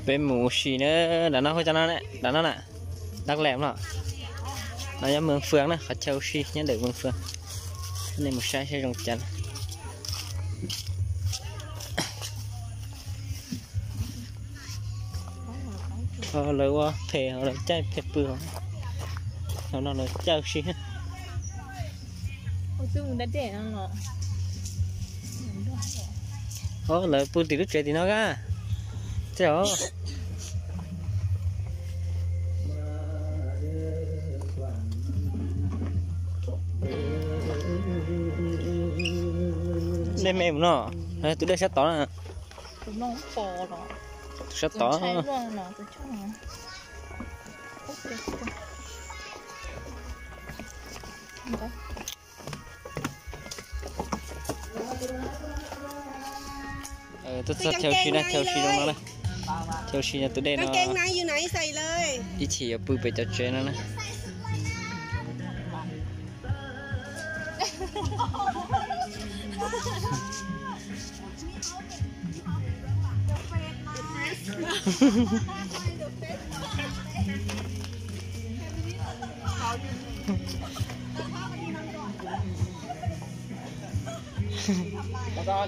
ເປັນໝູຊີເດີ ດານນອກ ເຈົ້ານັ້ນແຫຼະ ດານນອກນະ ດັກແຫຼມເນາະ ນາຍເມືອງເຟືອງນະ ເຂົາເຈົ້າຊີ ຍັງເດີກເມືອງເຟືອງ ນີ້ໝູຊາຍ ໄຊດອງຈັນ ເອີ ເລີຍວ່າເພ ເລີຍໃຈເພປື ເອົານອກເລີຍເຈົ້າຊີ ໂອ້ ຕຶງດັດແດງເນາະ ໂອ້ ເລີຍປູຕິລຸເຈຕິນອກກະ ເຈົ້າ ແມ່ນເນາະ ເອີ ຕູໄດ້ຊະຕໍນະ ຕູນ້ອງປໍເນາະ ຊະຕໍ ໃຊ້ລວງເນາະ ຕູຊ່ອງເນາະ ໂອເຄ ເອີ ຕົວແຖວຊີນະ ແຖວຊີລົງມາເລີຍ ແຖວຊີນະ ໂຕເດນະ ກາງເກງໃນຢູ່ໃນໃສ່ເລີຍ ອີທີເອົາປືໄປຈັບເຈນະນະ ມາກ່ອນ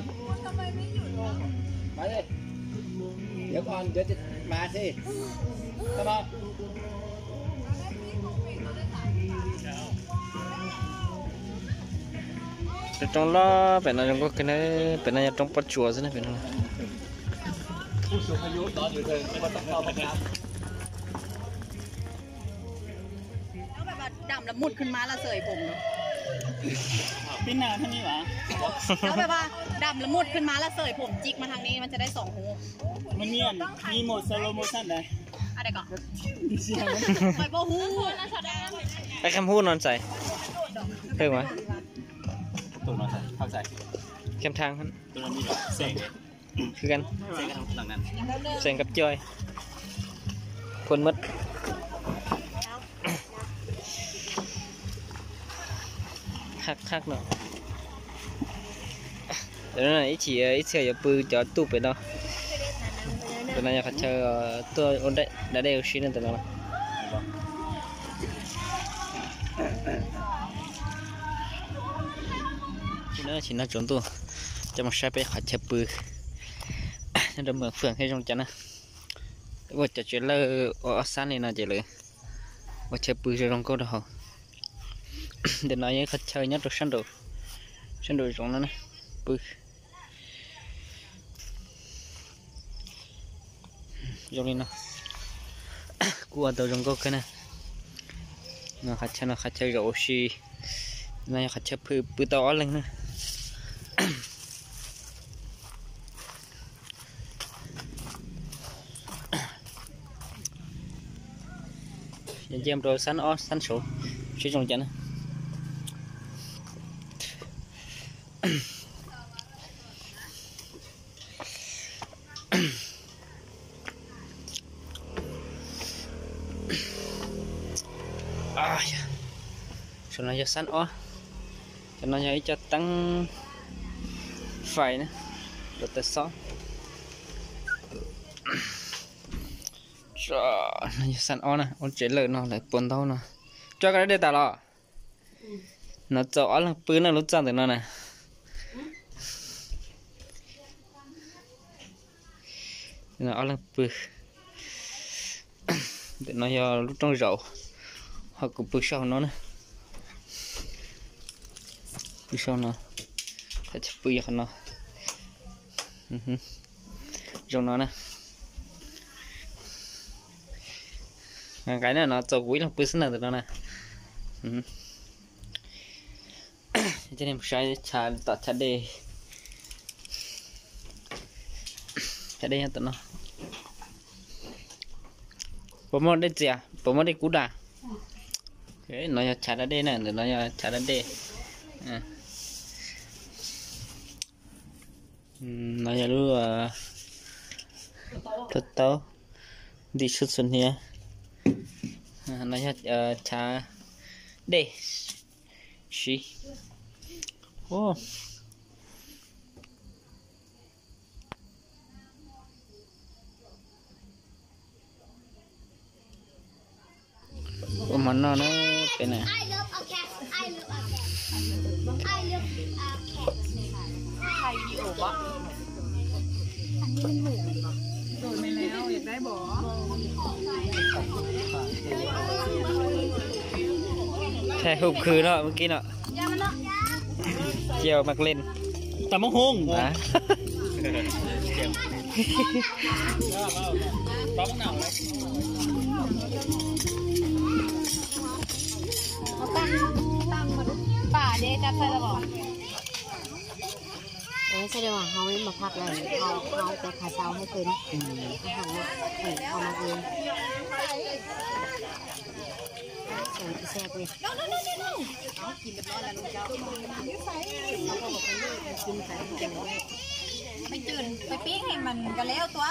ມາເລີຍ ດຽວກ່ອນ ດຽວຈະມາຊິ ມາ ຈະຕ້ອງລໍ ເປັນອັນນັ້ນກໍຄື ເປັນອັນນັ້ນຕ້ອງປັດຈົວຊິນະ ເປັນ ຜູ້ສູງອາຍຸນອນຢູ່ເທິງ ບໍ່ຕ້ອງເຂົ້າຫ້ອງນ້ຳ. ຕ້ອງແບບວ່າດຳແລ້ວມຸດຂຶ້ນມາແລ້ວເສີຍຜົມເນາະ ປິ່ນໜ້າທາງນີ້ຫວາ ແລ້ວແບບວ່າດຳແລ້ວມຸດຂຶ້ນມາແລ້ວເສີຍຜົມຈິກມາທາງນີ້ ມັນຈະໄດ້ສອງຮູບ ມັນມີອັນ ມີໂໝດ slow motion ໄດ໋ ອັນໃດກໍ ຂ້ອຍບໍ່ຮູ້ ໄອ້ຄຳຮູ້ນອນໃສ ເພິ່ງມາ ຕູ້ນອນໃສ ເຂົ້າໃຈ ແຄມທາງຫັ້ນ ຕົວນັ້ນມີແສງ ຄືກັນ ແສງກັບຈອຍ ຄົນໝົດ ຄັກໆເນາະ ດຽວນັ້ນອີກທີ ອີກເທື່ອຢ່າປືຈອດຕູບໄປເນາະ ຕົວນັ້ນຢ່າຂັດເຊີ ຕົວໂອນໄດ້ ໄດ້ໂອຊິນັ້ນຕົວນັ້ນ ເນາະ ຊິນະຈົນຕູ້ ຈະມາໃຊ້ໄປຂັດເຊີປື ໃນເມືອງເຟືອງ ໃຫ້ຈອງຈັນນະ ວ່າຈະເຈີເລີ ອອສານນີ້ນະເຈີເລີ ວ່າເຊີປືຈະລອງກໍໄດ້ເຮົາ ເດີນນ້ອຍຍັງຂັດເຊີຍອດໂຕຊັນໂດ ຊັນໂດຈອງນັ້ນນະ ປື ຢອງນີ້ເນາະ ກູເອົາໂຕຈອງກໍຄືນະ ນະ ຂັດເຊີນະ ຂັດເຊີໂອຊິ ນະ ຂັດເຊີປື ປືຕໍ່ອັນເລີຍນະ ຢ້ຽມໂຕຊັ້ນອອ ຊັ້ນໂຊ ຊິຈົງຈັນນະ ອາຍ ສ່ວນນາຍຊັ້ນອອ ສ່ວນນາຍຈະຕັ້ງໄຟນະ ລົດແຕ່ຊອ ຈະ ນາຍຊັ້ນອອນະ ໂອເຈເລີເນາະ ແລະ ປົນເທົາເນາະ ຈອກກັນໄດ້ຕາຫຼອດ ນະ ຈອກອັນຫຼັງປືນນະ ຮູ້ຈັກແຕ່ນັ້ນນະ ນະ ອັນຫຼັງປື ເດີນນະ ຍາລູກຕ້ອງເຈົ້າ ເຮົາກໍປືເຊົາເນາະນະ ປືເຊົາເນາະ ຖ້າຈະປືຢາກເນາະ ອືຮຶ ຈົງເນາະນະ ງ່າຍໆນະເນາະ ຈອກວິລອງປືສະເໜີເນາະນະ ອືຮຶ. ຈະເຫັນຜູ້ຊາຍຊາ ຕອດຊາເດ ຊາເດຫຍັງຕົວເນາະ ໂປຣໂມດໄດ້ເຈຍ ໂປຣໂມດໄດ້ກູດາ ເອີ ນ້ອຍຊາດາເດນະ ນ້ອຍຊາດາເດ ອາ ອືມ ນ້ອຍຢາກຮູ້ວ່າ ໂຕໂຕ ດີສຸດສຸດເຮຍ ອາ ນ້ອຍຢາກ ເອີ ຊາເດ ຊິ ໂອ້. ນອນເອີ ເປັນຫຍັງ? I love a cat. I love a cat. I love a cat. ຖ່າຍວິດີໂອບໍ່? ໂດນໄປແລ້ວ ຢາກໄດ້ບໍ່? ຖ່າຍຮູບຄືເນາະ ເມື່ອກີ້ເນາະ. ຈຽວມັກຫຼິ້ນ ຕຳບັກຫຸ່ງ ນະ. ເອົາຕັ້ງ ຕັ້ງມາດູ ປາເດ ຈັບໃສ່ລະບໍ່? ເອີ ສະແດງວ່າເຮົາມາພັກແລ້ວ ເຮົາ ເຮົາແຕ່ຄ່າເຊົ່າໃຫ້ເພິ່ນ ອືມ ອາຫານເນາະ ເພິ່ນເອົາມາເອງ. ແຊບເວີຍ ກິນຮຽບຮ້ອຍແລ້ວລູກເຈົ້າ ໄປຈືນ ໄປປີ້ງໃຫ້ມັນກະແລ້ວຕົວະ.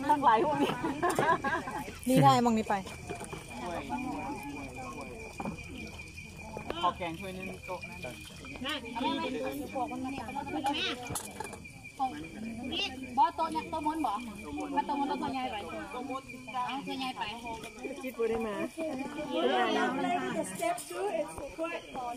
ຕັ້ງຫຼາຍຮູບນີ້ ນີ້ໄດ້ໝ່ອງນີ້ໄປ. ຂໍແກງຖ້ວຍໜຶ່ງໂຕະນັ້ນ ບໍ່ໂຕະນີ້ ໂຕະມົນບໍ່? ຖ້າໂຕະມົນ ເອົາໂຕະໃຫຍ່ໄປ ເອົາໂຕະໃຫຍ່ໄປ. ຈິດບໍ່ໄດ້ມາ Steps too, it's quite far.